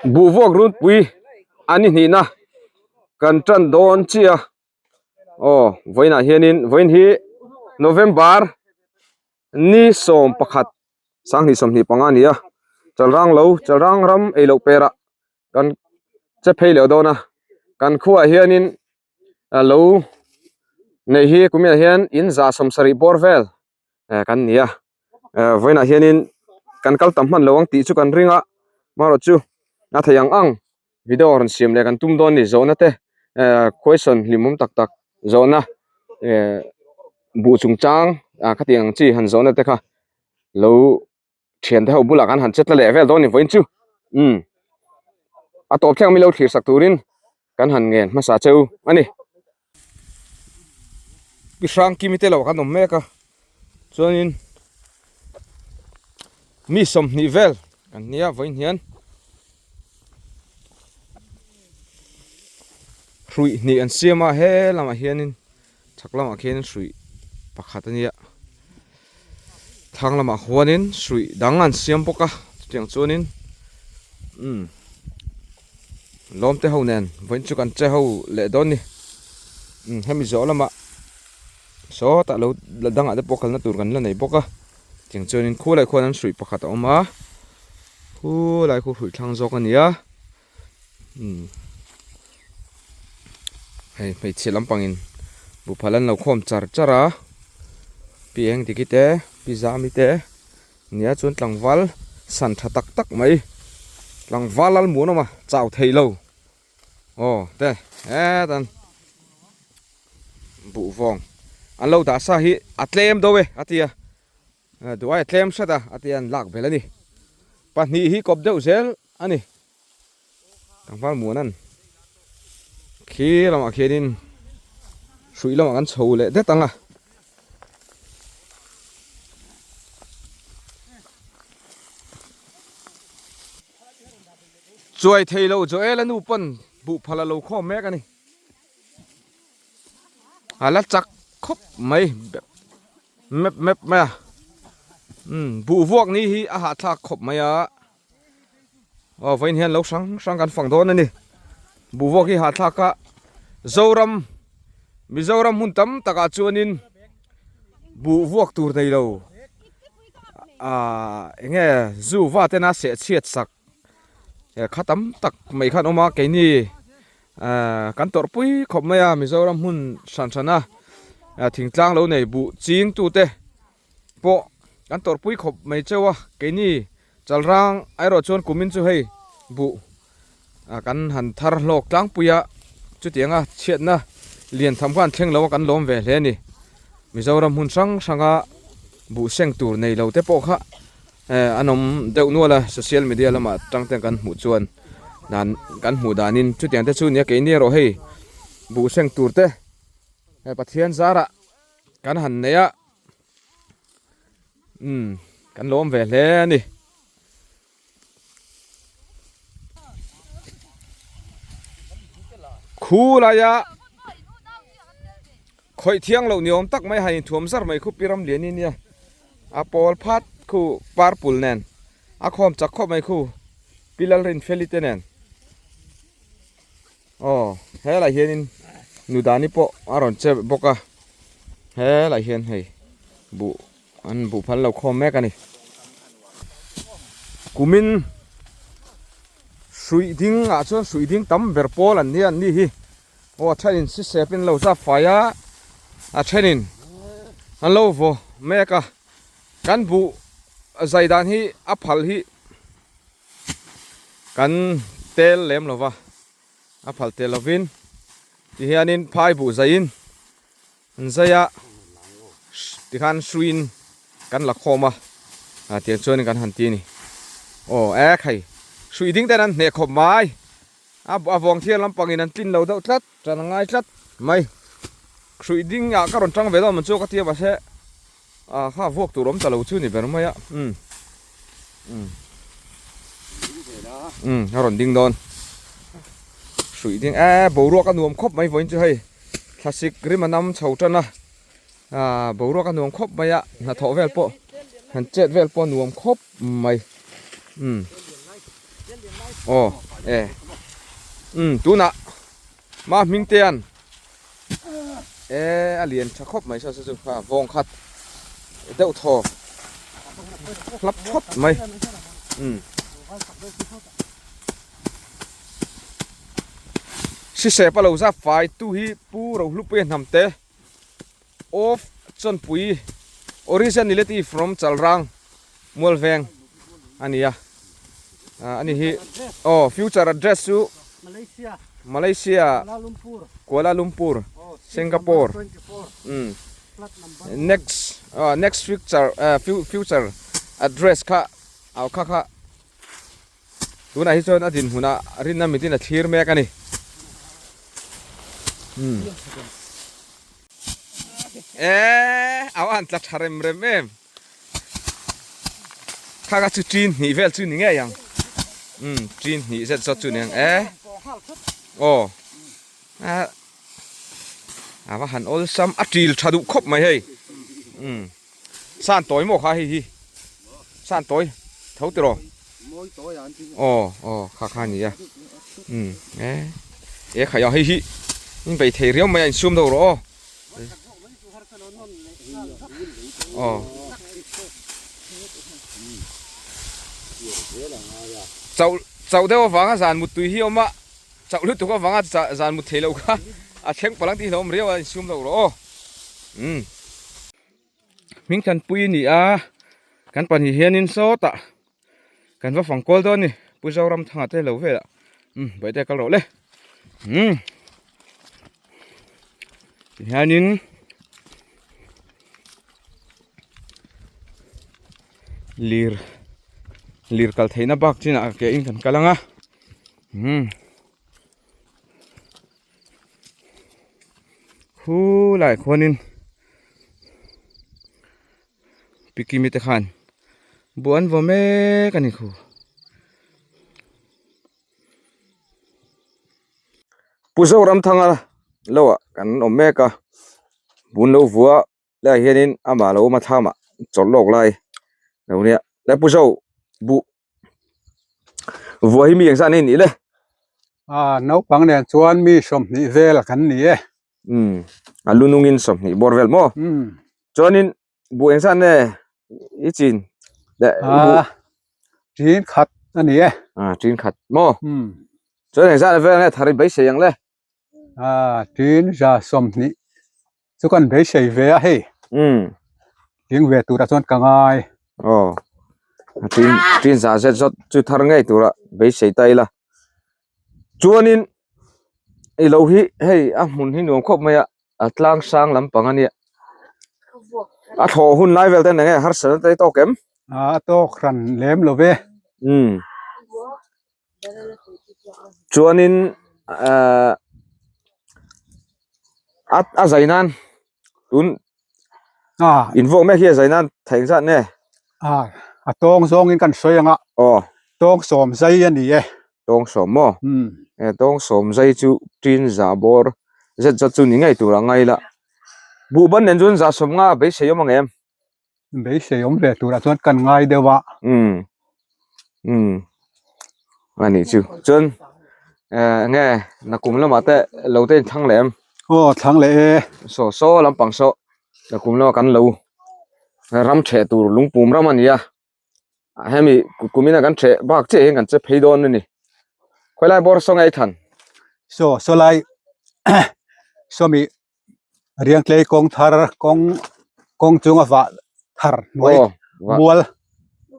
Buhvuak runpui a ni hnihna kan tan dawn chiah a aw vawiinah hianin vawiin hi November ni 11 2025 a ni a chalrang lo chalrang ram ei loh perah kan che phei leh dawn a kan khuaah hianin a lo neih hi kuminah hian in 170 bawr vel kan ni a vawiinah hianin kan kal tam hman lo ang tih chu kan ring a amaherawh chu a thei ang ang video rawn siam leh kan tum dawn a ni zawhna te question hlimawm tak tak zawhna buh chungchang khatiang ang chi han zawhna te kha lo thiante ho bulah kan han che tla leh vel dawn a ni vawiin chu umm a tawp thleng milo thlir sak turin kan han ngen hmasa cheu a ni. Pi Hrangkimi te lo kan awm mek a chuanin mi 20 vel kan nia vawiin hian hruih hnih an siam a he lamah hianin Chhak lamah khian hruih pakhat a nia thlang lamah huanin hruih dang an siam bawk a chutiang chuanin umm lawm te ho nen vawiin chu kan che ho leh dawn a ni umm hemi zawh lamah sawtah lo la dangah te pawh kalna tur kan la nei bawk a chutiang chuanin khulaiah khuan an hruih pakhat a awm a khulai khu hruih thlang zawk a ni a. Umm hei hmeichhe lampangin buhphal an lo khawm char char a pi eng diki te pi zami te nia chuan tlangval san tha tak tak mai tlangval lal muan awm a chau thei lo aw te hetan buhvawng an lo dah sa hi a tlem deuh e a ti a. Duai a tlem hret a, a ti an lak belh a ni. 2 hi kawp deuh zel a ni. Tlangval Muanan khi lamah khianin hruih lamah kan chho leh det ang a. Chuai thei lo Joel-a nu pawn buhphal a lo khawm mek a ni. A la chak khawp mai. Map map mai a umm buh vuak ni hi a hahthlak khawp mai a aw vawiin hian lo hrang hrang kan fang dawn a ni buh vuak hi hahthlak a Zoram Mizoram hmun tam takah chuanin buh vuak tur nei lo ah eng nge zu va tena seh chhiat sak kha tam tak mai khan awm a keini. Ahh kan tawrhpui khawp mai a Mizoram hmun hran hran a thingtlang lo nei buh ching tute pawh kan tawrhpui khawp mai cheu a keini Chalrang erawh chuan kumin chu hei buh kan han thar hlawk tlangpui a chutianga chhiatna lian tham kha an thleng lo a kan lawm ve hle a ni Mizoram hmun hrang hranga buh seng tur nei lo te pawh kha Eh an awm deuh nual a social media lamah tang ten kan hmuh chuan dan kan hmuh danin chutiang te chu nia keini erawh hei buh seng tur te hei Pathian zarah kan han nei a umm kan lo awm ve hle a ni. Khu laia khawih thiang loh ni awm tak mai han inthuam zar mai khu pi ram lian i nia a pawl phat khu purple nen a khawm chak khawp mai khu pi Lalrinfeli te nen aw helaiah hianin nudani pawh a rawn che bawk a helaiah hian hei buh An buh phal lo khawm mek a ni. Kumin hruih ding ah chuan hruih ding tam ber pawl an nia an ni hi. Aw a thenin si sep in lo zap fai a, a thenin an lo vaw mek a. Kan buh zai dan hi a phal hi kan tel lem lo va, a phal tel lovin tihianin phai buh zaiin An zai a, tikhan hruiin kan la khawm a, tiang chuanin kan han ti a ni. Aw ek hei, hrui ding ten an hneh khawp mai, a vawng thiar lampangin an tlin lo deuh tlat, tan a ngai tlat mai. Hrui ding ah ka rawn tang ve dawn man chu ka ti a mahse kha vuak tur awm ta lo chu ni ber mai a, umm umm a rawn ding dawn. Hrui ding e boruak a nuam khawp mai vawiin chu hei. Thlasik rim a nam chho tan a, aaa boruak a nuam khawp mai a, hnathawh vel pawh han chet vel pawh a nuam khawp mai umm. Aw e umm tunah ma hming te an e a lian tha khawp mai saw saw chu kha vawng khat deuh thaw hlap thawt mai umm. Hrisep a lo zap fai tu hi Pu Rohlupuia Hnamte of Chawnpui originality from Chalrang Mualveng a ni a a ni hi aw future address chu Malaysia Kuala Lumpur Singapore umm next next future future address kha au kha kha. Tunah hi chuan a dinhmunah rinna mitin a thlir mek a ni. Umm. Eee a va han tla tha rem rem em. Kha kha chu tin hnih vel chu ni ngei ang. Umm tin hnih zet zawt chu ni ang e. Aw. A va han awlsam a til tha duh khawp mai hei. Umm. San tawi maw kha hei hi san tawi tho tiraw aw aw kha kha ania umm e e khai a hei hi in bei thei riau mai a insum deuh rawh aw aw chauh chauh deuh avanga zan muttui hi a awm a chauh lutuk avanga zan mut thei loh kha a thleng palh ang tih hi a lo awm riau a insum deuh rawh aw umm. Hming thanpui a ni a, kan pahnih hianin sawtah kan va fang kual dawn a ni, Pu Zoramthanga te lo velah umm bawihte kal rawh le umm tihianin lir lir kal theihna bak chinah ke in kan kal ang a umm. Khu lai khuanin Pikimi te khan buh an vaw mek a ni khu. Pu Zoramthanga lo ah kan awm mek a bun lo vua lai hianin amah lo awm a thlam ah chawlh lawk lai lo nia le Pu Zo buh Vuah hi mi engzah nei nih le? A naupang nen chuan mi 20 vel kan ni e. Umm a lu nungin 20 bawr vel maw? Umm. Chuanin buh engzah nge i chin le i buh? A tin khat a ni e. A tin khat maw? Umm. Chuan engzah vel nge thar i beisei ang le? A tin za 20 chu kan beisei ve a hei. Umm. Ding ve turah chuan ka ngai. Aw. A tin tin za zet zawt chu thar ngei turah beisei ta ila. Chuanin i lo hi hei a hmun hi nuam khawp mai a, a tlang sang lampang a nia. A thlawh hun lai vel te eng nge harsatna te tawk em? A tawk hran lem lo ve. Umm. Chuanin ahh a a zai nan tun invuak mek hi a zai nan theih engzat nge? A tawng zawngin kan sawi ang a tawng sawm zai a ni e. Tawng sawm maw? Tawng sawm zai chu tin za bawr zet zat chu ni ngei tur a ngai la. Buhban nen chuan za sawm nga beisei awm ang em? Beisei awm ve turah chuan kan ngai deuh a. Umm umm a nih chu chuan eh enge nakum lamah te lo te in thlang leh em? Aw thlang leh e. Saw saw lampang saw nakum lamah kan lo ram theh tur lungpum ram a ni a hemi kumina kan theh bak chiah hian kan che phei dawn a ni khawilai bawr saw nge i than? Saw saw lai sawmi Riangtlei kawng thar kawng kawng chunga vah thar hnuai mual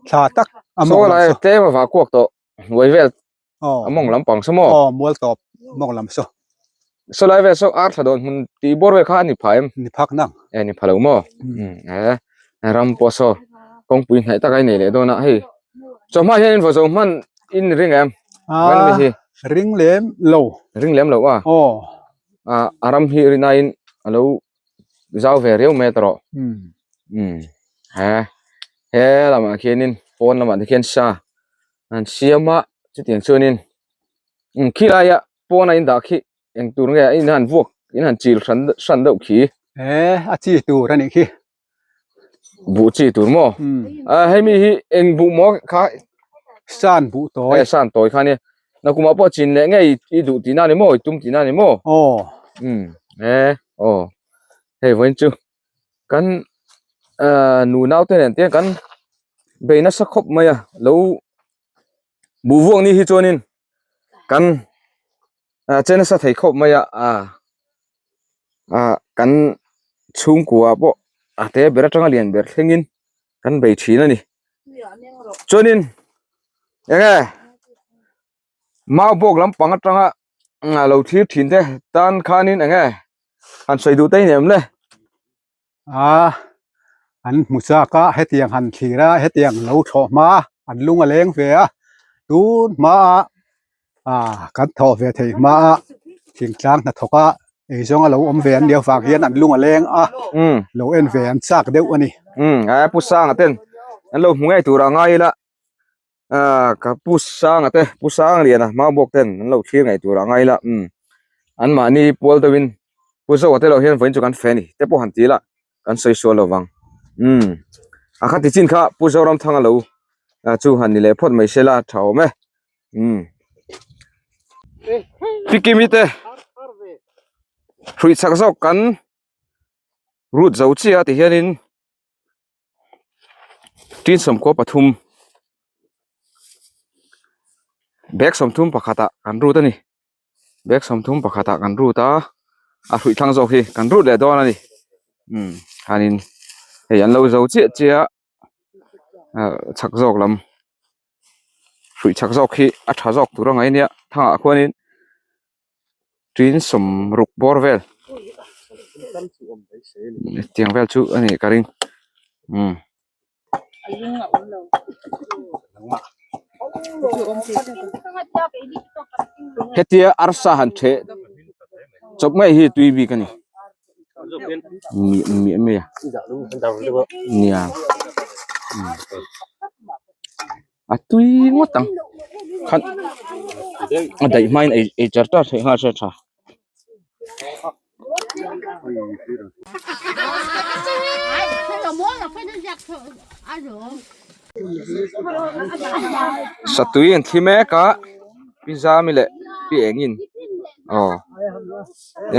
thla tak a mawng lam saw tlem a vah kuak tawh hnuai vel a mawng lampang saw maw aw mual tawp mawng lam saw saw lai vel saw ar thla dawn hmun tih bawr vel kha a ni pha em ni phak nang e ni pha lo maw e ram pawh saw kawngpui hnaih tak a inei leh dawn a hei chawhma hian in vaw zo hman in ring em a ring lem lo ring lem lo a aw ah a ram hi rinaiin a lo zau ve riau mai a tawrh umm he he lamah khianin pawn lamah te khian sa an siam a chutiang chuanin umm khilaia pawn a indah khi eng tur nge a in han vuak in han chil hran hran deuh khi he a chi tur a nih khi buh chi tur maw a hemi hi eng buh maw kha. San buh tawi. Eh san tawi kha nia. Nakumah pawh chin leh ngei i duh tihna a ni maw i tum tihna a ni maw? Aw. Umm e aw hei vawiin chu kan ah nu nau te nen te kan bei nasa khawp mai a lo buh vuak ni hi chuanin kan ah che nasa thei khawp mai a ah ah kan chhungkua pawh a te ber atanga lian ber thlengin kan bei thin a ni chuanin eng nge mau bawk lampang atanga lo thlir thin te tan khanin eng nge han sawi duh te hi ni em le. A an hmu chak a hetiang han thlir a hetiang lo thlawh hma an lung a leng ve a tun hma a ah kan thawh ve thei hma a thingtlang hnathawk a eizawng a lo awm ve an nih avang hian an lung a leng a lo en ve an chak deuh a ni. Umm a pu Sanga ten an lo hmu ngei tur a ngai ila ah ka pu Sanga te pu Sangliana hma bawk ten an lo thlir ngei tur a ngai ila umm an mahni pual deuhin pu Zoa te lo hian vawiin chu kan fe a ni te pawh han ti ila kan sawi sual lo vang umm a khati chin kha pu Zoramthanga lo chu han ni leh phawt mai se la tha awm e umm Pikimi te hruih chak zawk kan rut zo chiah a ti hianin tin sawmkua pathum bag sawmthum pakhatah kan rut a ni bag sawmthum pakhatah kan rut a a hruih thlang zawk hi kan rut leh dawn a ni umm khanin hei an lo zo chiah chiah a ah chhak zawk lam hruih chhak zawk hi a tha zawk tur a ngaih a nia thangah khuanin tin sawmruk bawr vel tiang vel chu a nih ka ring umm. Hetia arsa han ṭheh chawp ngei hi tui bik a ni. Miah mai a nia a tui ngawt ang khan a daih hmain ei ei char char theih nghal se a tha. Satui an thli mek a pi zami leh pi engin aw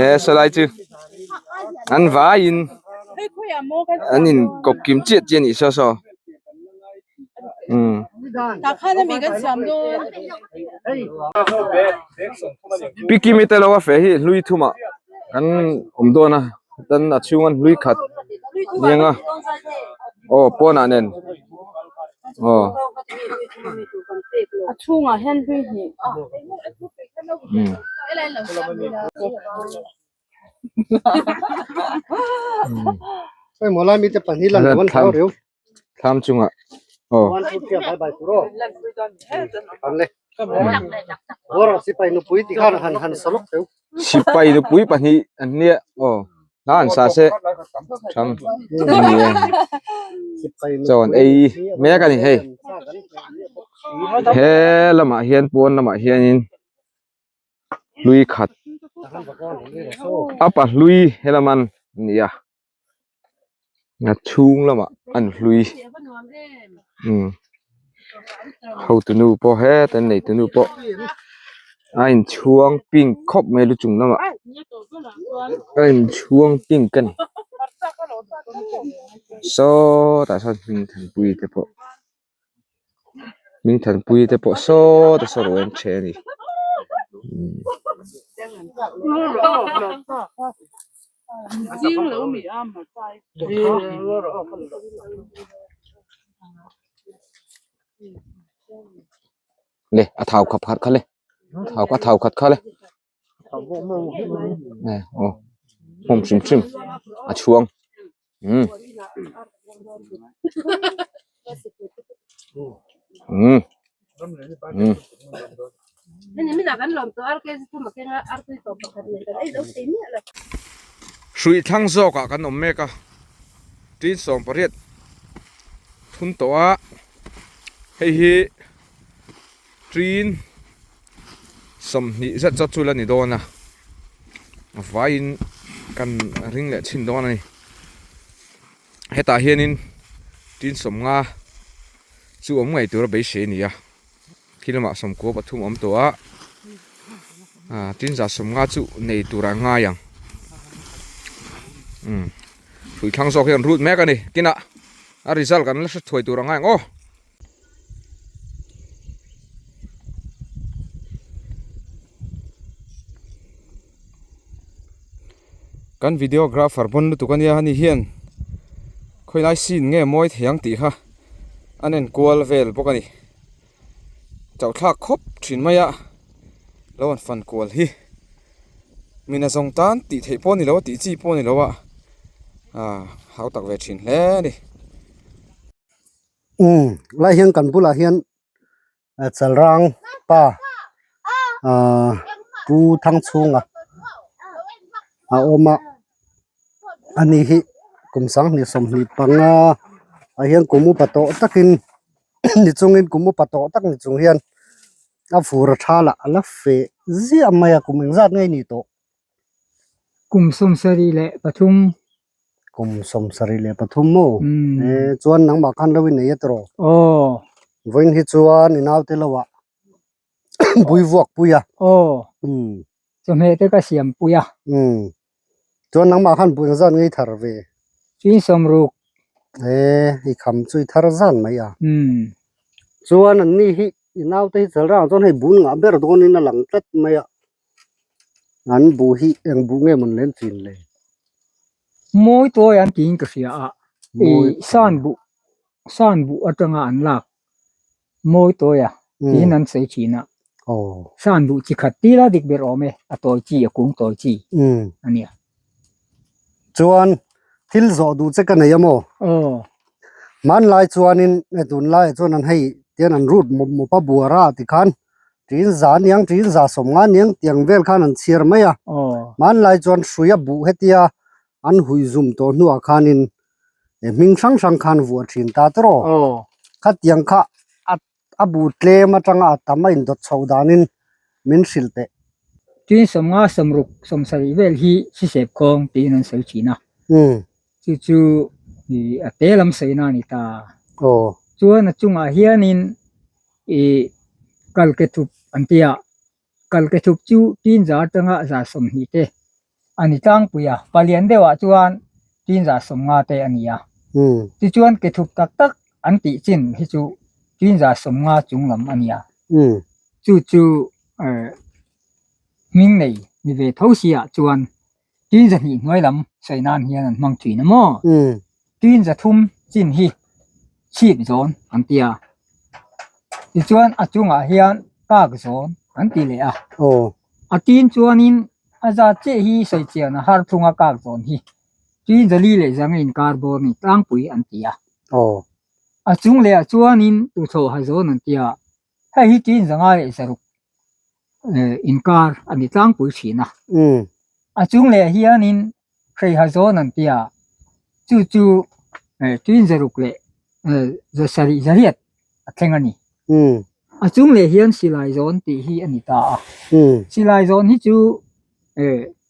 e sawlai chu an vaiin an in kawp kim chiah chiah a nih saw saw umm. Pi Kimi te lo a feh hi hlui thumah kan awm dawn a chuan a chhunga hlui khat nia nga aw pawnah nen aw. Thlam chungah aw. Sipai nupui pahnih an nia aw hla an sa se tham ni e chaw an ei mek a ni hei he lamah hian pawn lamah hianin. hlui khat a pa hlui helam an ni a a chhung lamah an hlui umm hotu nu pawh heta an neitu nu pawh a inchhuang pink khawp mai lu chung lamah a inchhuang pink a ni sawtah sawn hmingthanpui te pawh. Hmingthanpui te pawh sawta saw rawh an ṭhe a ni. Le a thau khat khat kha le thau a thau khat kha le aw hmawm hrim hrim a chhuang umm umm umm. Hruih thlang zawkah kan awm mek a tin 18 thun tawh a hei hi Ṭin 20 zat zat chu la ni dawn a, a vaiin kan ring leh chhin dawn a ni. Hetah hianin ṭin 50 chu awm ngei tura beisei a ni a. Khi lamah 13 a awm tawh a, ah tin 150 chu nei turah an ngai ang. Umm hrui thlang zawk hi an rut mek a ni. Kinah a result kan la hre thuai tur a ngai ang aw. Kan videographer pawn lutuk ania ani hian khawilai scene nge mawi thei ang tih kha an en kual vel bawk a ni chauhthlak khawp thin mai a lo han fan kual hi mina zawng tan tih theih pawh a ni lo a tih chi pawh a ni lo a ah hau tak ve thin hle a ni. Umm lai hian kan bulah hian Chalrang pa ahh Pu Thangchhunga a awm a ani hi kum 2025 ah hian kum upa tawh takin ni chungin kum upa tawh tak ni chung hian a fur a tha lah a la feh ziah mai a kum engzat nge ni tawh. Kum 73. Kum 73 maw? E chuan nangmah khan lo inei a tawh. Aw. Vawiin hi chuan i naute lo ah bui vuak pui a. Aw. Chawhmeh te ka siam pui a. Chuan nangmah khan bui engzat ngei thar ve? Chin 60. E i kham chu i thar zan mai a. Chuan anni hi i naute hi chalrang chuan hei bun ngah ber dawnin a lang tlat mai a. An buh hi eng buh nge mawn len chin le? Mawi tuai an tiin ka hria a, i san buh san buh atanga an lak mawi tuai a tiin an sawi thin a, san buh chi khat tila dik ber awm e, a tawi chi a kung tawi chi a nia. Chuan thil zawh duh che ka nei a maw? Aw. Hmanlai chuanin hei tunlaiah chuan an hei tian an rut mawp mawp a buara tikhan tiin za aniang tiin za 50 aniang tiang vel khan an chhiar mai a. Aw. Hmanlai chuan hruia buh hetia an hui zum tawh hnuah khanin hming hrang hrang khan vuah thin ta tawh. Aw. Khatiang kha a a bu tlem atanga a tam a indawt chho danin min hrilh teh. Tin 50 60 70 vel hi sisep khawng tiin an sawi thin a. Chu chu ih a te lam sawina a ni ta. Aw. Chuan a chungah hianin ih kalke thup an ti a. Kalke thup chu tin za atanga za 20 te a ni tlangpui a. Palian deuhah chuan tin za 50 te a ni a. Tichuan ke thup tak tak an tih chin hi chu tin za 50 chung lam a ni a. Chu chu eh hming nei ni ve tho siah chuan tin 200 hnuai lam sawi nan hian an hmang thin a maw? Tin 300 chin hi chhip zawn an ti a. Tichuan a chungah hian kak zawn an ti leh a. A tin chuanin a zat chiah hi sawi chian a har thunga kak zawn hi tin 400 leh 500 inkar bawr ni tlangpui an ti a. A chung lehah chuanin tuthawha zawn an ti a. Hei hi tin 500 leh 600 inkar a ni tlangpui thin a. A chung leh hianin hreiha zawn an ti a, chu chu tin 600 leh 700 800 a thleng a ni. A chung leh hian silai zawn tih hi a ni ta a. Silai zawn hi chu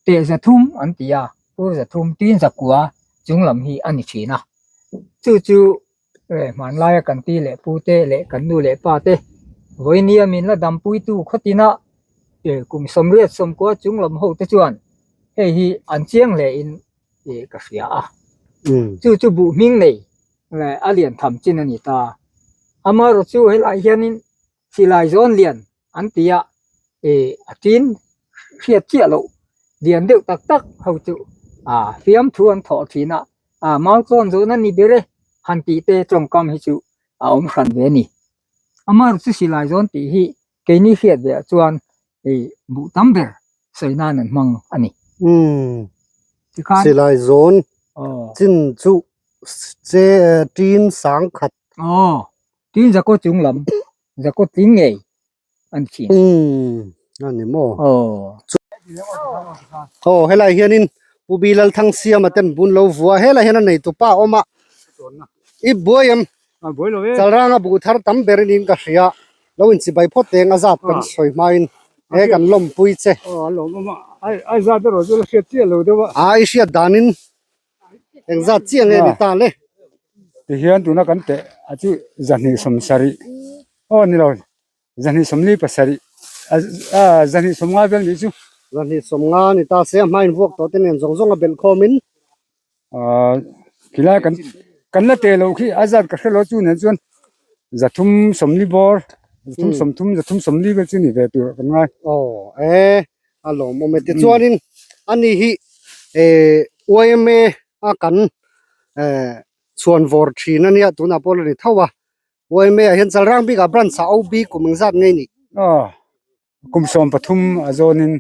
teh 300 an ti a, pur 300 tin 900 chung lam hi a ni thin a. Chu chu Hmanlaia kan pi leh pu te leh kan nu leh pa te vawinia min la dampuitu khawtina kum 80 90 chung lam ho te chuan hei hi an chiang hle in ka hria a. Chu chu buh hming nei a lian tham chin a ni ta. Amaherawhchu chu helai hianin silai zawn lian an ti a, a tin hriat chiah loh lian deuh tak tak ho chu fiamthu an thawh thin a, mau tlawn zawn a ni ber e han tih te tawngkam hi chu a awm hran ve a ni. Amaherawhchu chu silai zawn tih hi keini hriat ve ah chuan buh tam ber sawi nan an hmang a ni. Tikhan Silai zawn chin chu che tin 1000. Aw, tin 900 chung lam 900 tling ngei an thin. Umm a ni maw? Aw. Aw helai hianin Pu Bilal Thangsiama ten bun lo vua helai hian a nei tupa a awm a i buai em Chalranga buh thar tam ber in ka hria lo inchibai phawt teng a zat kan sawi hmain he kan lawmpui che. A i hriat danin Engzat chiah nge ni ta le? Tihian tuna kan teh a chu 270 aw ni lo. Zahnih sawmli pasarih a zahnih sawmnga vel nih chu. Zahnih sawmnga ni ta se a hma invuak tawh te nen zawng zawng a belh khawmin. Khilai kan kan la teh loh khi a zat ka hre lo chu nen chuan zathum sawmli bawr zathum sawmthum zathum sawmli vel chu ni ve tur kan ngai. Aw e a lawmawm e tichuanin ani hi yma a kan chhuan vawr thin a nia tunah pawh la ni tho a yma ah hian Chalrang bikah branch ah OB kum engzat nge ni? Aw kum 13 a zawnin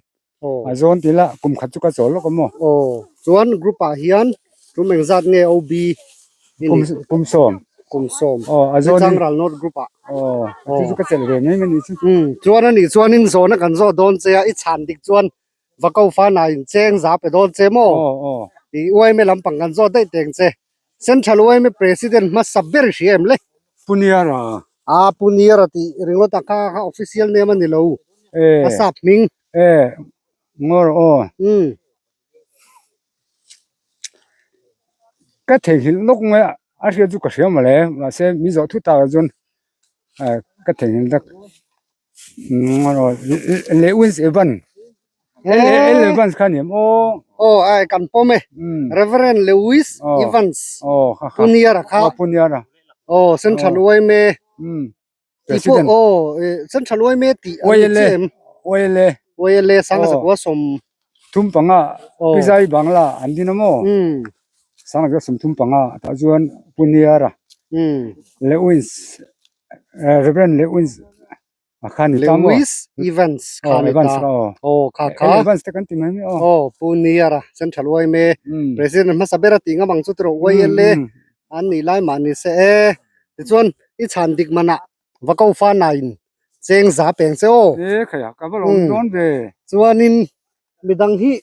a zawn tih lah kum khat chu ka chawl lawk a maw? Aw chuan group ah hian tum engzat nge OB i kum nih? kum sawm Kum sawm aw a zawnin Changral North group ah aw chu chu ka chelh ve mai mai ni chu. Umm chuan a nih chuanin zawhna kan zawh dawn che a i chhan dik chuan va ko fa na in cheng za pe dawn che maw? Aw aw. I YMA lampang kan zawt daih teng che. Central YMA President hmasa ber i hria em le? Pu Niara. A Pu Niara tih ringawt a kha kha official name a ni lo. E. A sap hming. E. Ngawr aw. Umm. Ka theihnghilh nawk mai a, a hriat chu ka hria mawle mahse min zawh thut takah chuan ka theihnghilh tak. Lewis Evans L Evans kha ni em aw aw ai kan pawm e Reverend Lewis Evans Puniara kha Puniara aw Central YMA President aw Central YMA tih an ni chiah em YLA YLA sanga zakua sawm thum panga Pizai Bangla an din a maw sanga zakua sawm thum panga tah chuan Puniara Lewis Reverend Lewis a kha ni ta maw? Lewis Evans kha ni ta. Aw kha kha. Evans te kan ti mai mai aw. Aw Pu Niara Central YMA President hmasa ber a tih ngam ang chu tiraw YLA an nih lai mah ni se e. Tichuan i chhan dik manah va ko fa nain cheng za peng che aw. E khaia ka va lawm dawn ve. Chuanin midang hi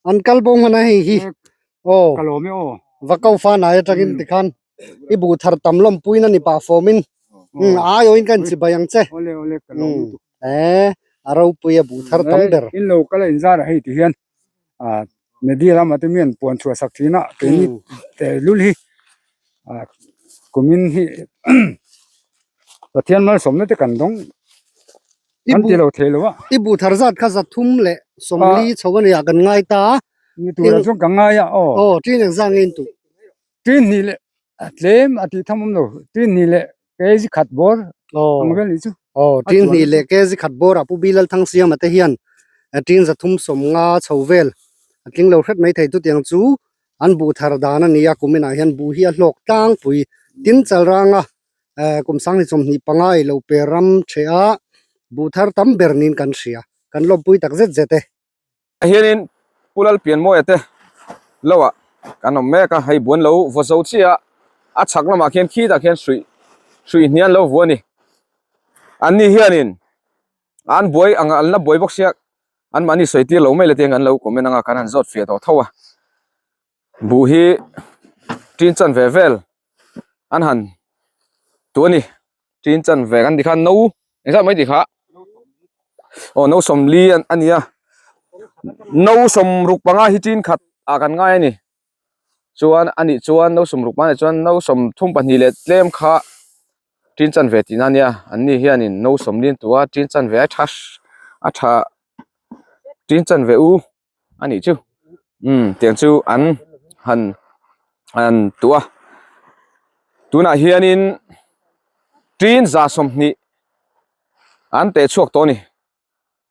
an kal bo hman a hei hi aw ka lawm e aw va ko fa nai atangin tikhan i buh thar tam lawmpuiin a ni pah fawmin um ai awin ka inchi bai ang che awle awle ka lawm lutuk e a ropui a buh thar tam ber in lo kal a inzar a hei ti hian a media lamah te mian puan chhuah sak thin a keini teh lul hi a kumin hi Pathian malsawmna te kan dawng An ti lo thei lo a. I buh thar zat kha zathum leh sawmli chho a nia kan ngai ta a. Ni tura chuan ka ngai a aw. Aw tin engzah nge in tuh? Tin hnih leh tlem a tih tham awm lo. Tin hnih leh kg khat bawr ang vel nih chu. Aw tin hnih leh kg khat bawr ah Pu Bilal Thangsiama te hian tin zathum sawmnga chho vel a tling lo hret mai thei chutiang chu an buh thar dan a ni a kumin ah hian buh hi a hlawk tlangpui tin chalranga eh kum sang ni 25 ei lo pe ram the a buh thar tam ber niin kan hria kan lawmpui tak zet zet e. Hianin Pu Lalpianmawia te lohah kan awm mek a, hei buan lo vaw zo chiah a, a chhak lamah khian khitah khian hruih hruih hnih an lo vu a ni. Anni hianin an buai ang an la buai bawk sia anmahni sawi tir lo mai la tiang an lo comment anga kan han zawt fiah tawh tho a. Buh hi tin chan ve vel an han tu a ni tin chan ve kan ti kha no engzat mai tih kha aw no sawmli a ni a no sawmruk panga hi tin khat ah kan ngai a ni chuan a nih chuan no sawmruk panga nih chuan no sawmthum pahnih leh tlem kha tin chan ve tihna a nia an ni hianin no sawmli an tu a tin chan ve a tha a tha tin chan ve u. a nih chu umm tiang chu an han an tuah a tunah hianin tin 20 an teh chhuak tawh a ni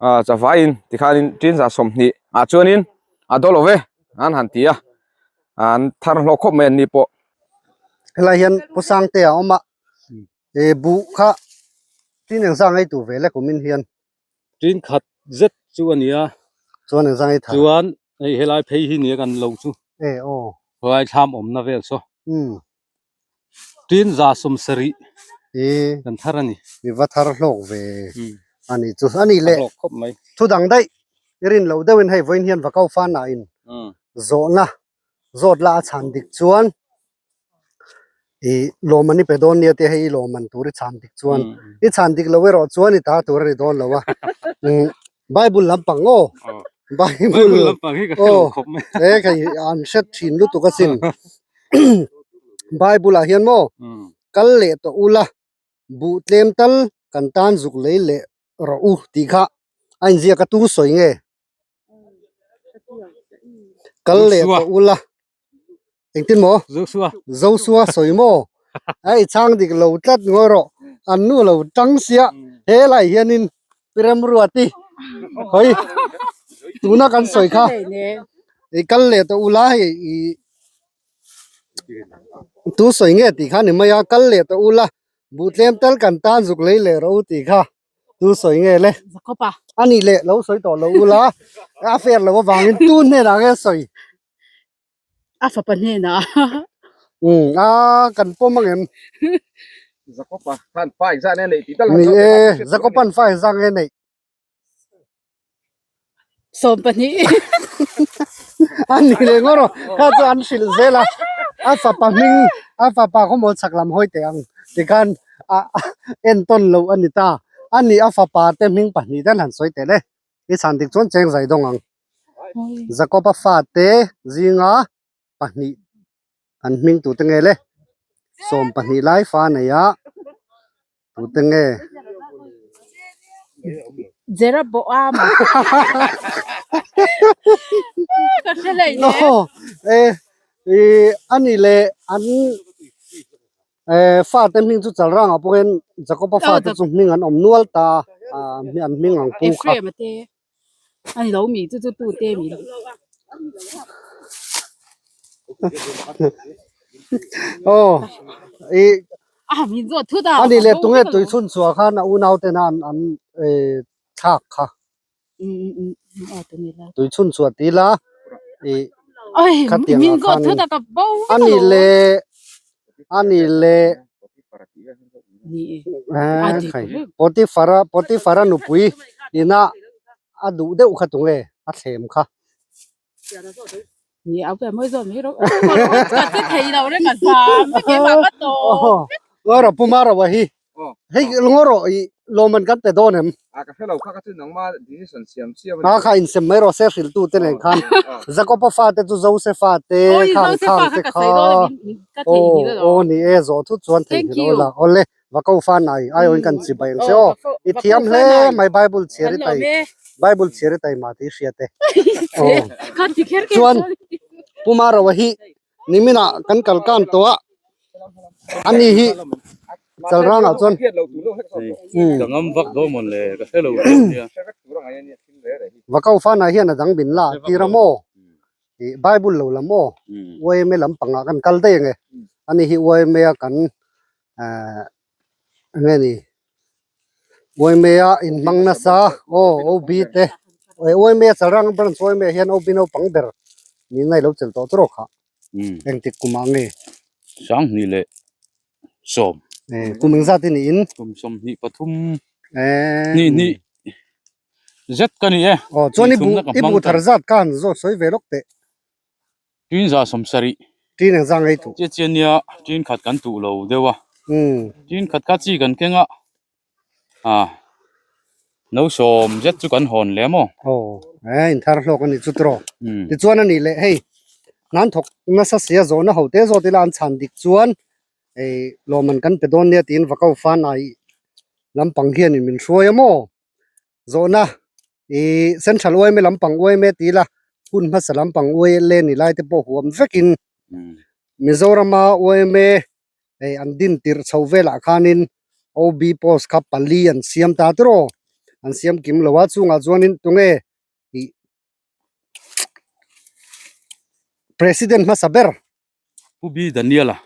ah chavaiin tikhanin tin 20 ah chuanin a daw lo ve an han ti a an thar hlawk khawp mai an ni pawh. Helai hian Pu Sangte a awm a eh buh kha tin engzah ngei tur ve le kumin hian. Tin khat zet chu a ni a. Chuan engzah ngei thar? Chuan hei helai phei hi nia kan lo chu. E aw. Helai thlam awmna vel saw. Umm. Tin 70. E. Kan thar a ni. Mi va thar hlawk ve a ni chu. A ni le. A hlawk khawp mai. Thu dang daih i rin loh deuhin hei vawiin hian va ko fan ah in zawhna zawt la a chhan dik chuan ih lawm an i pe dawn nia tia hei i lawm an tur i chhan dik chuan i chhan dik lo erawh chuan i ta tur a ni dawn lo a umm bible lampang aw bible aw he khai an hre thin lutuk asin bible ah hian maw kal leh tawh ula buh tlem tal. kan tan zuk lei leh rawh u tih kha a inziak a tu sawi nge? Kal leh tawh ula engtin maw? Joshua sawi maw? A i chhang dik lo tlat ngawi rawh an nu lo tang sia helai hianin Pi Remruati hawi tuna kan sawi kha i kal leh tawh ula hei i tu sawi nge tih kha ni mai a kal leh tawh ula buh tlem tal kan tan zuk lei leh rawh u tih kha. Tu sawi nge le? Zakopa. A nih leh lo sawi tawh lo ula, a fair lo avangin tu hnenah nge sawi? A fapa hnenah. Um, a kan pawm ang em? Zakopa khan fa engzah nge neih tih tal Ni e, Zakopa'n fa engzah nge neih? 12. A ni leh ngawr aw, kha chu an hrilh zel a, a fapa hming, a fapa khawmawl chhak lam hawi teh ang tikhan a entawn loh a ni ta. A nih a fapa te hming 2 te an han sawi teh le, i chhan dik chuan cheng zai dawng ang. Jakob-a fate zinga 2 an hming tute nge le? 12 lai fa nei a tute nge? Jeroboam a ka hre leh no e i ani le an e fa te hming chu chalrang ah pawh hian Jacob-a fa te chu hming an awm nual ta a an hming ang pu kha. Ephraim-a te Ani lo mi chu chu tu te mi. Aw i A min zawt thut a. Ani leh tunge tui chhun chhuah khan a unau ten an an thlak kha. Tui chhun chhuah ti ila i khatiang ah khan ani leh ani leh Potiphar a Potiphar a nupui ina a duh deuh kha tunge a thlem kha. Ngaw rawh Puma rawh hi hei ngaw rawh i lawmman kan pe dawn em? A kha insem mai rawh se hriltu te nen khan Jakob-a fate chu Josefa te khang khang te kha aw aw ni e zawh thut chuan theihnghilh aw la awle va ko fa nai aiawin kan chi bai ang che aw i thiam hle mai Bible chhiar i tai Bible chhiar i tai mah tih i hria te aw chuan Puma Roa hi Niminah kan kal kan tawh a, ani hi Chalrang ah chuan Ka ngam vak dawn mawn le, ka hre lo deuh nia. Vakau fana hian a dang bin la tir a maw? Ih Bible lo la maw? YMA lampangah kan kal daih ang e. Ani hi YMA a kan eh eng nge ni YMA a inhmang nasa aw OB te YMA Chalrang branch YMA hian OB naupang ber niin a ilo chelh tawh tawh kha engtik kumah nge? 2010. Eh kum engzat i niin? Kum 23 ni ni zet ka ni e. Aw chuan i buh i buh thar zat khan zawt sawi ve lawk teh. Tin 170. Tin engzah ngei tuh? Che chian nia tin khat kan tuh lo deuh a. Tin khat kha chi kan keng a. A no 10 zet chu kan hawn leh maw? Aw eh inthar hlawk a ni chu tiraw. Tichuan a nih leh hei hnan thawk nasa sia zawhna ho te zawt ila an chhan dik chuan ei lawmman kan pe dawn nia tiin Vakau Fanai lampang hianin min hruai a maw? Zawhna Ih Central YMA lampang YMA tih ila hun hmasa lampang YLA ni lai te pawh huam vekin Mizorama YMA hei an din tirh chho velah khanin OB post kha 4 an siam ta tiraw an siam kim lo a chungah chuanin tunge ih President hmasa ber Pu B Daniela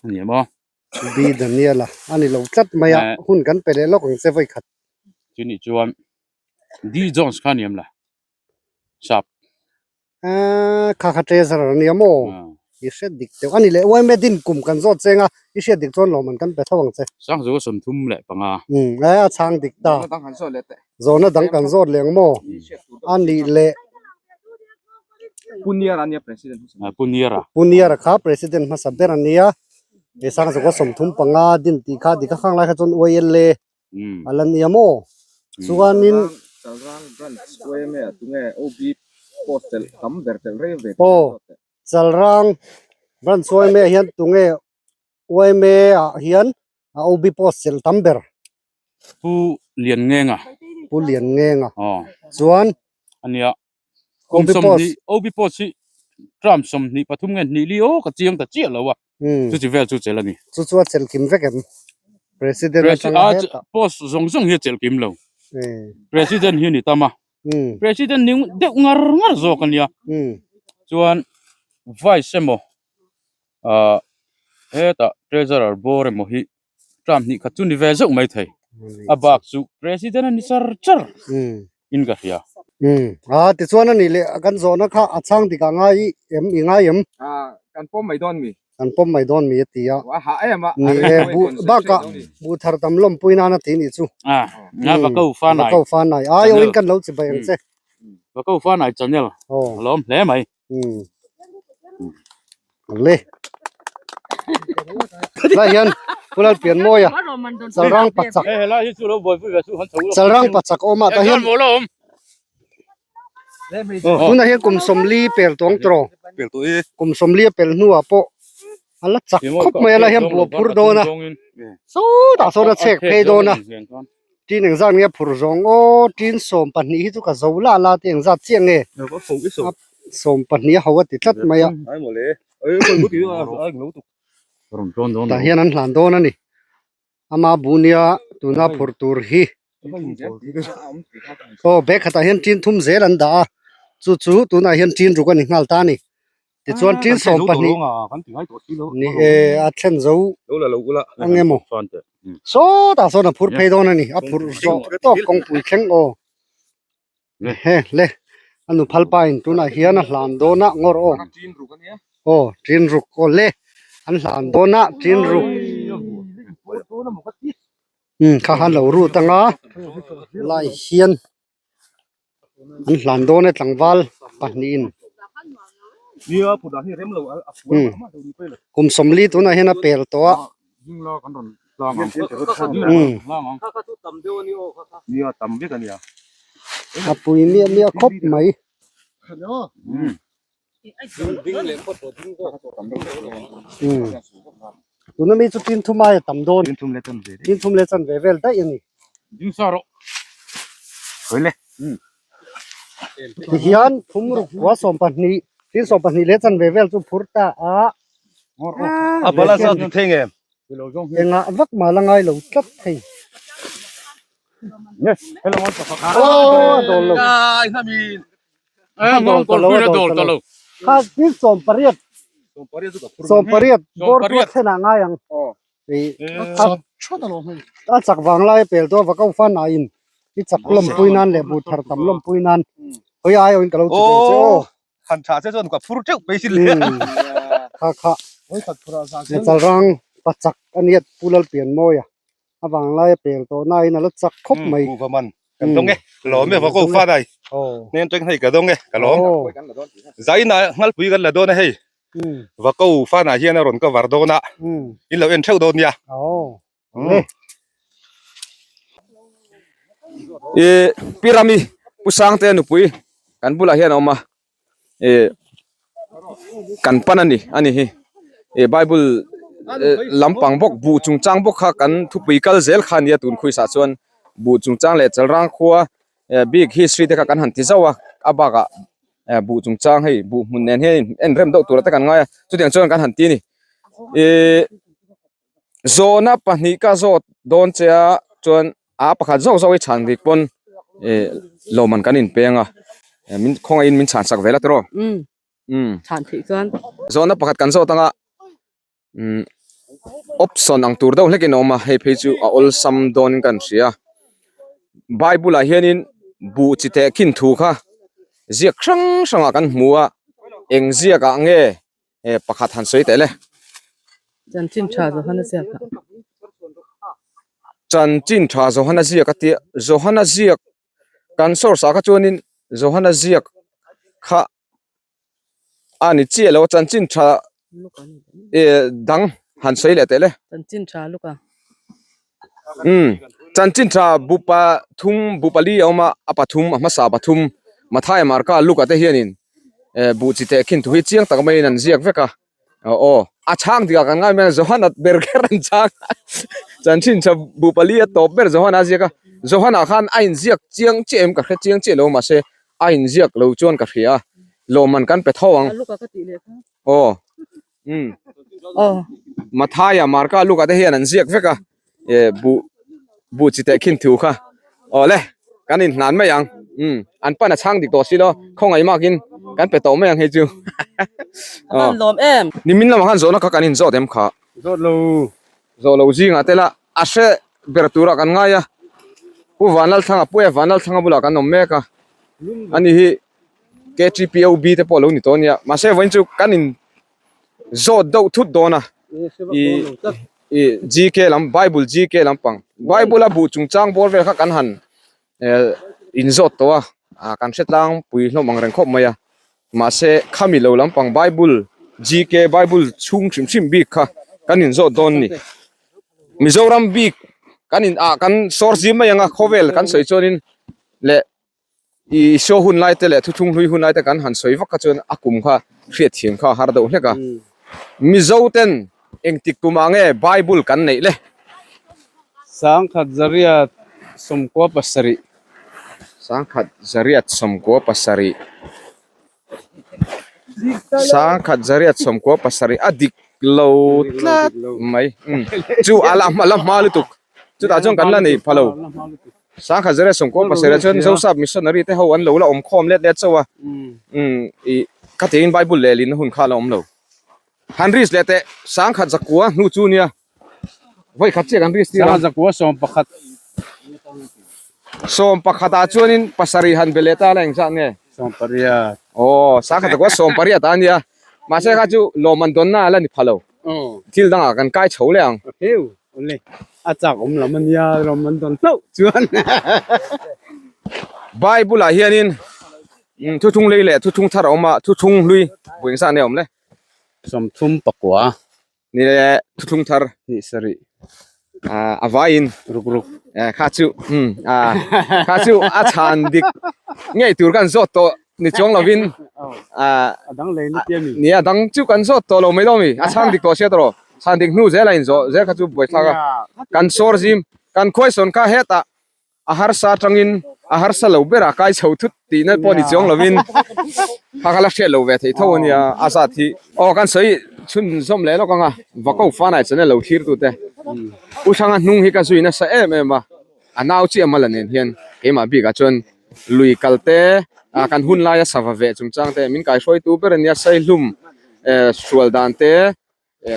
a ni maw? Pu B Daniela a ni lo tlat mai a, hun kan pe leh lawk ang che vawi khat. Chu nih chuan D Jones kha a ni em la? Sap. Aaa kha kha treasurer a nia maw? I hriat dik teuh a ni leh YMA din kum kan zawt cheng a, i hriat dik chuan lawmman kan pe tho ang che. 1935. Umm e a chhang dik ta. Zawhna dang kan zawt leh teh. Zawhna dang kan zawt leh ang maw? A nih leh. Puniara ania president hmasa ber. Puniara. Puniara kha president hmasa ber ania. He 1935 din tih kha dik a khang lai kha chuan YLA a la nia maw? Chuanin Chalrang branch YMA ah tunge OB post telh tam ber telh rei ve Aw Chalrang branch YMA ah hian tunge YMA ah hian OB post telh tam ber. Pu Lianngenga. Pu Lianngenga. Aw. Chuan. Ania. Kum 20 OB post hi term 23 nge hnih li aw ka chiang ta chiah lo a. Chu chi vel chu chelh a ni. Chu chu a chelh kim vek em? President atanga hetah. Post zawng zawng hi a chelh kim lo. President hi a ni tam a. President ni deuh ngar ngar zawk a nia. Chuan vice emaw hetah treasurer bawr emaw hi term hnih khat chu ni ve zeuh mai thei. A bak chu president a ni char char in ka hria. A tichuan a nih leh kan zawhna kha a chhang dik ah ngai em i ngai em? Kan pawm mai dawn mi. Kan pawm mai dawn mi a ti a. A hah em a. Ni e buh bakah buh thar tam lawmpui nan a ti nih chu. A nga va ko fa nai. Va ko fa nai. Ai awin kan lo chi bai ang che. Va ko fa nai channel. A lawm hle mai. Le. Lai hian Pulal pian mawi a chalrang pachak. Chalrang pachak awm ah tah hian tunah hian kum 40 pel tawng tawh kum 40 a pel hnuah pawh a la chak khawp mai a lai hian buh a phur dawn a sawtah sawn a chhek phei dawn a. Tin engzat nge phur zawng aw tin 12 hi chu ka zo la la te engzat chiah nge 12 a ho a ti tlat mai a tah hian an hlan dawn a ni ama bunia tuna phur tur hi aw bag khatah hian tin thum zel an dah a chu chu tunah hian tin ruk a ni nghal ta a ni. Tichuan tin 12 ni e a thlen zo ang emaw sawtah sawn a phur phei dawn a ni a phur zawh tawk kawngpui thleng aw he le a nu phal pa in tunah hian a hlan dawn a ngawr aw aw tin ruk aw le an hlan dawn a tin ruk um kha khan lo rut anga lai hian. An hlan dawn e tlangval pahnihin kum 40 tunah hian a pel tawh a a pui miah miah khawp mai. Tuna mi chu tin thum aia tam dawn. Tin thum leh chan ve vel daih a ni. Tihian thum ruk kua 12 tin 12 leh chan ve vel chu phur ta a. Engah vak mah la ngai lo tlat thei. Aw a dawl lo. Kha tin 18 18 bawr chu a thlen ah ngai ang. A chak vang lai a pel tawh a va ko fan ah in i chak lawmpui nan leh buh thar tam lawmpui nan hawi ai awin ka lo ti ve che aw. Han tha che chuan ka phur teuh mai sin le. Kha kha chalrang pachak a nia Pu Lalpianmawia a vang lai a pel tawh na in a la chak khawp mai. Pu Vaman kan dawng e lawm e va ko fa dai hnen teng hei ka dawng e ka lawm zaina ngalpui kan la dawn a hei va ko fa na hian a rawn cover dawn a in lo en theuh dawn nia. I Pi Rami Pu Sangte nupui kan bulah hian a awm a ih kan pan a ni a ni hi ih bible lampang bawk buh chungchang bawk kha kan thupui kal zel kha a nia tun khuisah chuan buh chungchang leh chalrang khua bik history te kha kan han ti zauh a a bakah buh chungchang hei buh hmun nen hian en rem deuh tur te kan ngai a chutiang chuan kan han ti a ni ihh. Zawhna pahnih ka zawt dawn che a chuan a pakhat zawk zawk hi chhan rik pawn ih lawmman kan inpeng a min khawngaihin min chhan sak vel a tiraw umm chhan theih chuan zawhna pakhat kan zawt anga umm option ang tur deuh hlekin a awm a hei phei chu a awlsam dawnin ka hria bible ah hianin buh chi teh khin thu kha ziak hrang hrangah kan hmu a eng ziak ah nge. He pakhat han sawi teh le. Chanchin tha Johana ziak ah. Chanchin tha Johana ziak a tia Johana ziak kan source ah kha chuanin Johana ziak kha a ni chiah lo a chanchin tha eh dang han sawi leh teh le. Chanchin tha Luka. Umm chanchin tha bu pathum bu pali a awm a a pathum a hmasa pathum Mathaia Marka Luka te hianin eh buh chi teh khin thu hi chiang tak maiin an ziak vek a aw a chhang dik ah kan ngai mai a Johana ber kher an chhang a. Chanchin tha bu pali a tawp ber Johana a ziak a, Johana khan a inziak chiang chiah em ka hre chiang chiah lo mahse a inziak lo chuan ka hria a, lawmman kan pe tho ang. Aw umm Mathaia Marka Luka te hian an ziak vek a, eh buh buh chi teh khin thu kha aw le kan inhlan mai ang umm an pan a chhang dik tawh si lo khawngaih makin kan pe tawh mai ang hei chu aw nimin lamah khan zawhna kha kan inzawt em kha. Zawt lo. Zawh lo zingah te lah a hre ber turah kan ngai a, Pu Vanlalthlanga Puia Vanlalthlanga bulah kan awm mek a, ani hi KTPOB te pawh a lo ni tawh a nia, mahse vawiin chu kan in zawt deuh thut dawn a, ih ih GK lam Bible GK lampang Bible a buh chungchang bawr vel kha kan han eh inzawt tawh a, ah kan hre tlangpui hlawm ang reng khawp mai a. Mahse, khami lo lampang Bible, GK Bible chhung hrim hrim bik kha kan inzawt dawn ni. Mizoram bik kan in ah kan sawr zim mai anga khawvel kan sawi chuanin leh Isua hun lai te leh thuthlung hlui hun lai te kan han sawi vak kha chuan a kum kha hriatthiam kha a har deuh hlek a. Mizo ten engtik tumah nge Bible kan neih le? Sangkhat Zariat 97. Sangkhat zariat 97 Sangkhat zariat 97 a dik lo tlat mai chu a la la hma lutuk chutah chuan kan la nei pha lo Sangkhat zariat 97 ah chuan Zosap missionary te ho an lo la awm khawm let let chauh a umm ih khatiangin bible leh lin hun kha a la awm lo han risk leh teh sangkhat zakua hnu chu nia. Vawi khat chiah kan risk tir a. Sangha zakua 11. 11 ah chuanin pasarih han be leh ta la engzat nge? 18. Aw sangha zakua 18 ta a nia. Mahse kha chu lawmman dawnna a la ni pha lo. Thil dangah kan kai chho leh ang. Heu awle a chak awm lam a nia lawmman dawn hlauh chuan. Bible ah hianin thuthlung hlui leh thuthlung thar a awm a, thuthlung hlui bu engzat nge a awm le? 39. Ni le thuthlung thar ni sarih a vaiin ruk ruk kha chu um kha chu a chhan dik ngei tur kan zawt tawh ni chuang lovin a dang lei ni tia mi ni a dang chu kan zawt tawh lo mai lo mi a chhan dik tawh sia tawh chhan dik hnu zel a inzawh zel kha chu buaithlak a kan sawr zim kan khuaisawn kha hetah a harsa atangin a harsa lo berah kai chho thut tihna pawh ni chuang lovin kha kha la hriat lo ve thei tho a nia a zat hi aw kan sawi chhun zawm leh lawk ang a Vako Fanai channel lo thlir tute U Hranga hnung hi ka zui nasa em em a a nau chiah mala nen hian keimah bikah chuan lui kal te ah kan hun laia sava veh chungchang te min kaihruaitu ber a nia Saihlum eh hrual dan te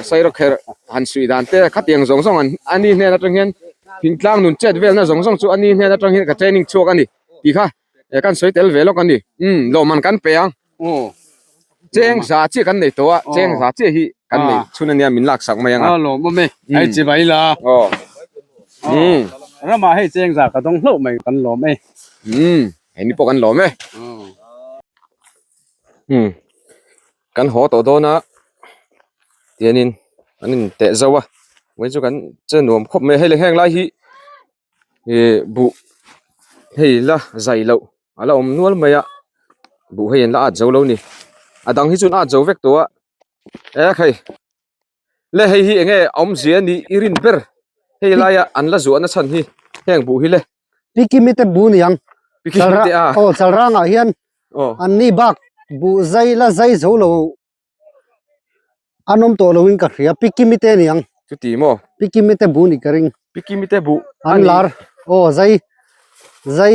Sairawkherh han suih dan te khatiang zawng zawng an ani hnen atang hian thingtlang nun chet velna zawng zawng chu ani hnen atang hian ka training chhuak a ni tih kha kan sawi tel ve lawk a ni umm lawmman kan pe ang cheng za chiah kan nei tawh a cheng za chiah hi kan nei chhun ania min lak sak mai ang a lawm awm e hei chi mai la aw umm ramah hei cheng za ka dawng hlauh mai kan lawm e umm hei ni pawh kan lawm e umm. Kan haw tawh dawn a tianin an in teh zauh a vawiin chu kan che nuam khawp mai a hei leh heng lai hi ih buh hei la zai loh a la awm nual mai a buh hei an la at zo lo a ni a dang hi chu an at zo vek tawh a e khai le hei hi eng nge awmzia a nih i rin ber hei laia an la zuah na chhan hi heng buh hi le. Pikimi te bu ni ang Pikimi te a aw chalrangah hian aw an ni bak buh zai la zai zo lo an awm tawh loin ka hria Pikimi te ni ang chuti maw Pikimi te bu ni ka ring Pikimi te buh an lar aw zai zai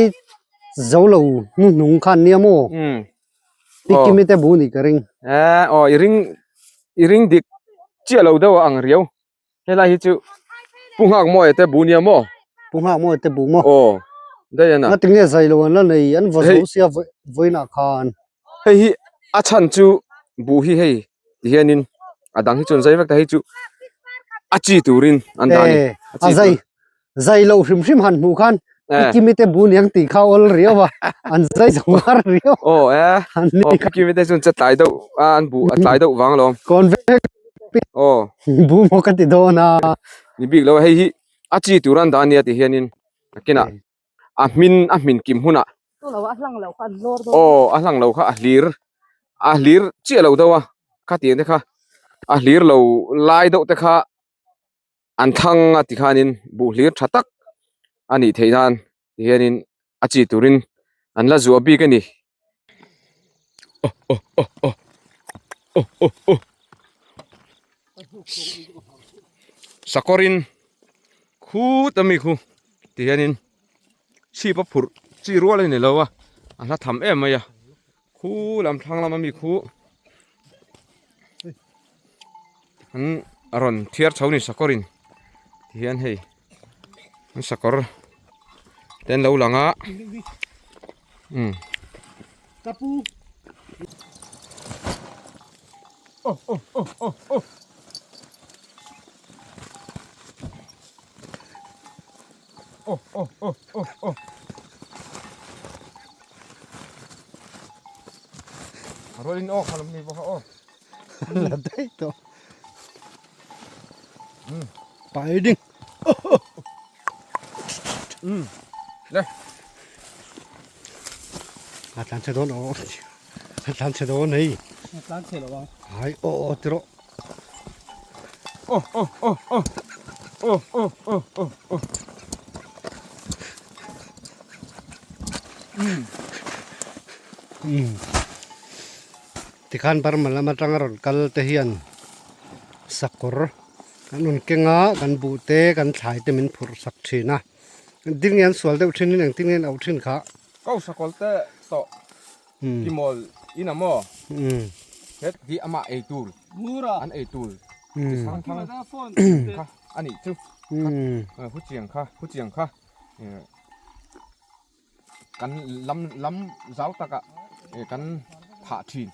zo lo hnuhnung khan nia maw um Pikimi te bu ni ka ring eh aw i ring i ring dik chiah lo deuh a ang riau Helai hi chu Pu Nghak Mawia te bu nia maw? Pu Nghak Mawia te bu maw? Aw, daih ana. Ngati nge zai lo an la nei, an vaw zo sia vawiinah khan. Hei hi a chhan chu bu hi hei ti hianin a dang hi chuan zai vek ta hei chu a chi turin an dah a ni. A zai zai lo hrim hrim han hmuh khan Pikimi te bu niang tih kha awl riau a, an zai zo ngar riau. Aw e, aw Pikimi te chuan che tlai deuh a an bu a tlai deuh vang alawm. Kawn vek aw bu maw ka ti dawn a. Ni bik lo hei hi a chi tur an dah a nia ti hianin nakinah a hmin a hmin kim hunah aw a hlang lo kha a hlir a hlir chiah lo deuh a khatiang te kha a hlir lo lai deuh te kha. An thlang a tikhanin buh hlir tha tak a nih theih nan tihianin a chi turin an la zuah bik a ni. Sakawrin khut ami khu tihianin chhip a phurh chi rual a ni lo a a hla tham em mai a khu lam thlang lama mi khu an rawn thiar chho ni sakawrin tihian hei an sakawr te an lo lang a umm. La daih tawh pai ding a tlan chhe dawn aw a tlan chhe dawn hei a tlan chhe lo ang hai aw aw ti rawh Tikhan Burma lam atanga rawn kal te hian sakawr kan rawn keng a kan buh te kan thlai te min phurh sak thin a ding hian sual deuh thin in engtin nge an auh thin kha. Ko sakawr te tawh Kimawl in a maw? Het hi amah ei tur an ei tur chi hrang hrang kha a nih chu huchiang kha huchiang kha kan lam lam zau takah kan thah thin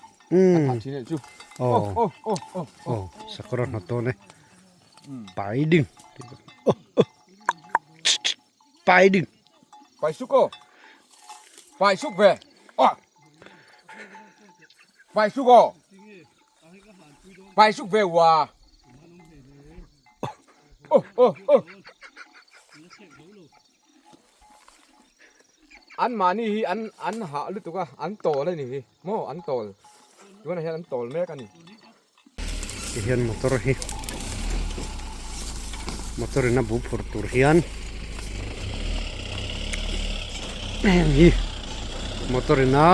kan thah thin a nih chu aw aw aw aw aw sakawr a hnawt dawn e pai ding pai ding pai suk aw pai suk ve aw pai suk aw pai suk ve wa oh oh oh an mahni hi an an hah lutuk a an tawl a ni hi maw an tawl tunah hian an tawl mek a ni. Tihian motor hi motor in a bu phurh tur hian heng hi motor in a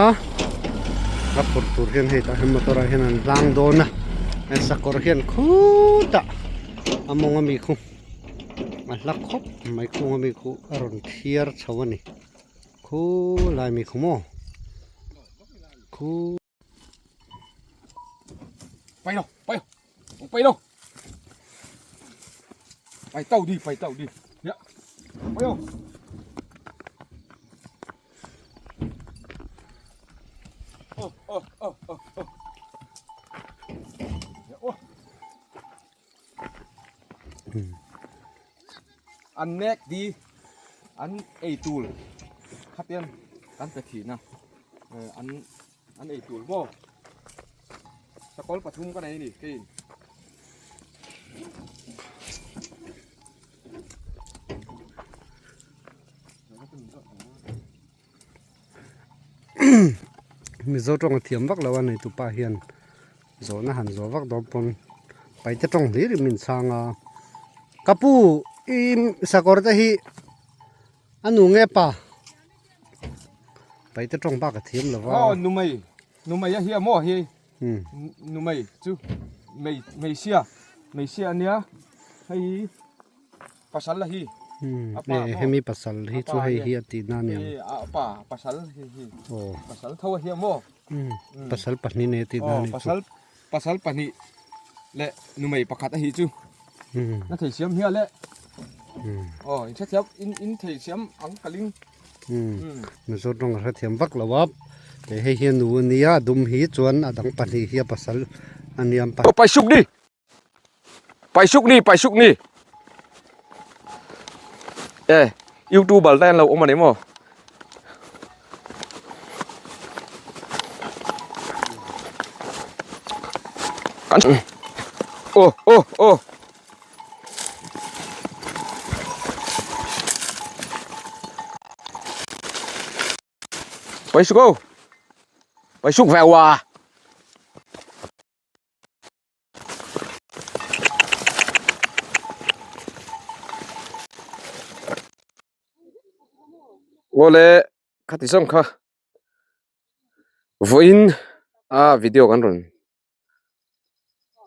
a phurh tur hian hei tah hian motor ah hian an hlang dawn a heng sakawr hian khutah a mawng ami khu a hla khawp mai khung ami khu a rawn thiar chho a ni khulai mi khu maw khu. Bay đâu, bay, bay đâu. Bay tàu đi, bay tàu đi. Dạ. Bay đâu. Ô, ô, ô, ô, ô. Dạ, ô. An nek di an ei tul khatian kan pe thin a an an ei tul maw sakawl pathum ka nei a ni keiin. Mizo tawng a thiam vak lo a nei tupa hian zawhna han zawh vak dawn pawn paite tawng hlir in min chhang a ka pu i sakawr te hi a nu nge pa paite tawng bak a thiam lo va aw numei numei a hi a maw hi numei chu mei hmeichhia hmeichhia ania hei pasal a hi hemi pasal hi chu hei hi a tih na aniang a pa pasal hi hi pasal tho a hi a maw pasal pahnih nei a tih na anih chu pasal pasal pahnih leh numei pakhat a hi chu na thei siam hial e aw in hrethiam in in thei siam ang ka ling mizo tawng a hrethiam vak lo a hei hi a nu ania a dum hi chuan a dang pahnih hi a pasal ania pai suk ni Pai suk ni pai suk ni e youtuber te an lo awm a ni maw kan ô ô ô pai suk ô pai suk vèo à. Awle khati zawng kha vawiin a video kan rawn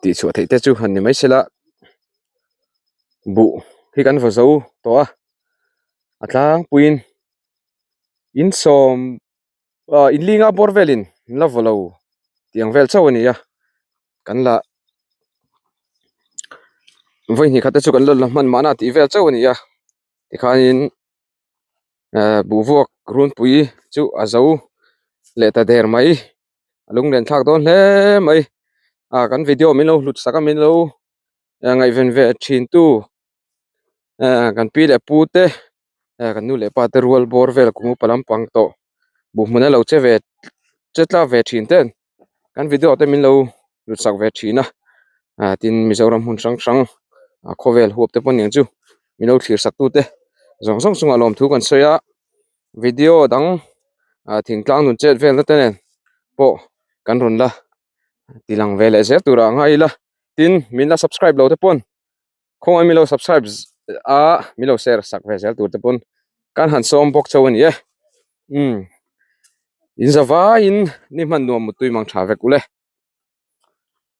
tih chhuah theih te chu han ni mai sela buh hi kan vaw zo tawh a a tlangpuiin insawm ah inlinga bawr velin an la vaw lo tih ang vel chauh a ni a kan la vawi hnih khat te chu kan la la hman mahna tih vel chauh a ni a tikhanin eh buhvuak runpui chu a zo leh ta der mai a lunglen thlak dawn hle mai ah kan video min lo hlut sak a min lo ngaihven ve thin tu eh kan pi leh pu te eh kan nu leh pa te rual bawr vel kum upa lampang tawh buh hmun a lo che ve che tla ve thin ten kan video te min lo hlut sak ve thin a ah tin Mizoram hmun hrang hrang ah khawvel huap te pawh aniang chu min lo thlir sak tu te zawng zawng chungah lawmthu kan sawi a video dang ah thingtlang nun chet vel na te nen pawh kan rawn la ti lang ve leh zel turah a ngai ila tin min la subscribe lo te pawn khawngaih min lo subscribe a min lo share sak ve zel tur te pawn kan han sawm bawk chauh a ni e umm in zavaiin ni hman nuam mutui mang tha vek ule.